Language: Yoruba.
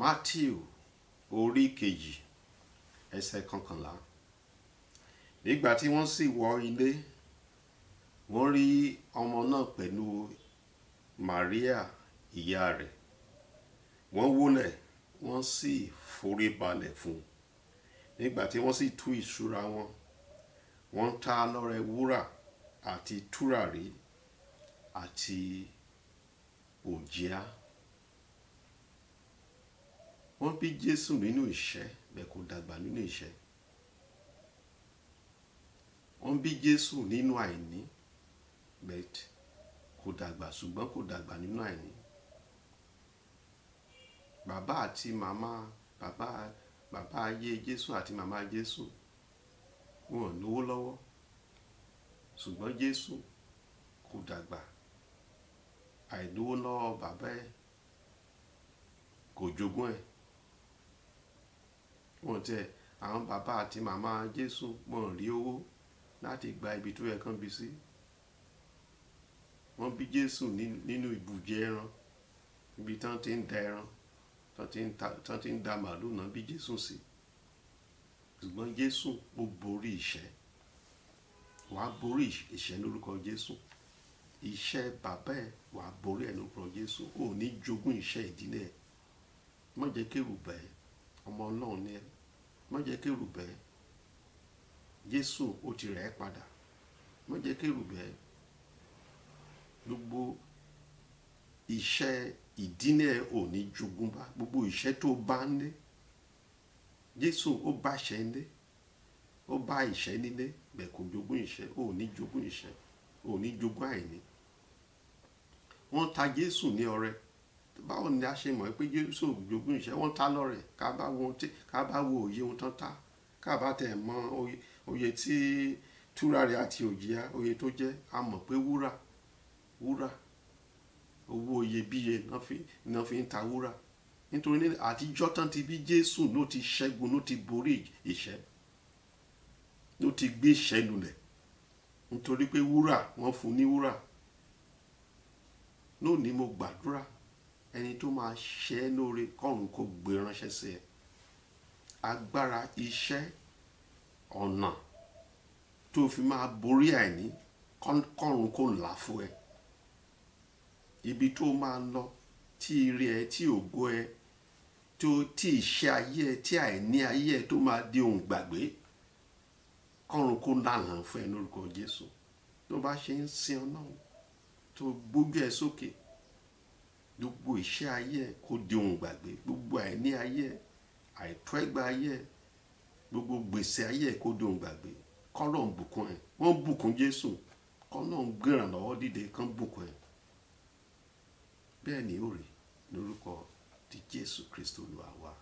Matthew orí 2 ẹsẹ̀ 11. Nígbà tí wọ́n sì wọ ilé, wọ́n rí ọmọ náà pẹ̀lú Maria ìyá rẹ̀. Wọ́n wólẹ̀, wọ́n sì forí balẹ̀ fún un. Nígbà tí wọ́n sì tú ìṣúra wọn, wọ́n ta lọ́rẹ wúrà àti tùràrí àti òjìá. Wọ́n bí Jésù nínú ìṣẹ́, bẹ́ẹ̀ kò dàgbà nínú ìṣẹ́. Wọ́n bí Jésù nínú àìní, bẹ́ẹ̀ kò dàgbà, ṣùgbọ́n kò dàgbà nínú àìní. Bàbá àti màmá, bàbá ayé Jésù àti màmá Jésù, wọn ò lówó lọ́wọ́. Ṣùgbọ́n Jésù kò dàgbà. Àìlówó lọ́wọ́ bàbá ẹ̀ kò jogún ẹ̀. Wọ́n tẹ àwọn bàbá àti màmá Jésù, wọ́n rí owó láti gba ibi tó yẹ kán bí sí. Wọ́n bí Jésù nínú ibùjẹ ẹran, ibi tán ti ń da ẹran, tán ti ń da màlúù náà bí Jésù sí. Ṣùgbọ́n Jésù ó borí ìṣẹ́. Wàá borí ìṣẹ́ lórúkọ Jésù. Ìṣẹ́ bàbá ẹ̀ wàá borí ẹ̀ lórúkọ Jésù. Ò ní jogún ìṣẹ́ ìdílé ẹ̀. Má jẹ́ kí ẹ̀rù bà ẹ́, ọmọ Ọlọ́run ni ẹ́. Má jẹ́ kí ẹ̀rù bà ẹ́. Jésù ó ti rẹ̀ ẹ́ padà. Má jẹ́ kí ẹ̀rù bà ẹ́. Gbogbo ìṣẹ́ ìdílé ẹ̀ ò ní jogún bá. Gbogbo ìṣẹ́ tó bá ń lé, Jésù ó bá ìṣẹ́ ń lé. Ó bá ìṣẹ́ nílé, bẹ́ẹ̀ kò jogún ìṣẹ́. Ò ní jogún ìṣẹ́. Ò ní jogún àìní. Wọ́n ta Jésù ní ọrẹ. Báwo ni a ṣe mọ̀ pé Jésù ò jogún ìṣẹ́? Wọ́n ta lọ́rẹ. Ká bá wo ohun tí, ká bá wo òye ohun tán ta. Ká bá tẹ̀ mọ oye tí tùràrí àti òjìá, oye tó jẹ́, a mọ̀ pé wúrà, wúrà, owó iyebíye náà fi ń ta wúrà. Nítorí ní àtijọ́ tán ti bí Jésù ló ti ṣẹ́gun, ló ti borí ìṣẹ́, ló ti gbé ìṣẹ́ lulẹ̀. Nítorí pé wúrà, wọ́n fún ní wúrà. Lónìí mo gbàdúrà, ẹni tó máa ṣe ẹ́ lóore kọ́run kó gbé ránṣẹ́ sí ẹ. Agbára iṣẹ́ ọ̀nà tó fi máa borí àìní kọ́run kó là fún ẹ. Ibi tó máa lọ tí ire ẹ, tí ògo ẹ, tí ìṣẹ́ ayé ẹ, tí àìní ayé ẹ tó máa di ohun gbàgbé, kọ́run kó lànà fún ẹ lórúkọ Jésù. Tó bá ṣe ń sin Ọlọ́run, tó gbójú ẹ sókè, gbogbo ìṣẹ́ ayé ẹ kó di ohun gbàgbé, gbogbo àìní ayé ẹ, àìtọ́ ẹgbẹ́ ayé ẹ, gbogbo gbèsè ayé ẹ kó di ohun gbàgbé. Kọ́lọ́run bùkún ẹ. Wọ́n bùkún Jésù. Kọ́lọ́run gbérànlọ́wọ́ dìde kán bùkún ẹ. Bẹ́ẹ̀ ni ó rí lórúkọ ti Jésù Kristi Olúwa wa.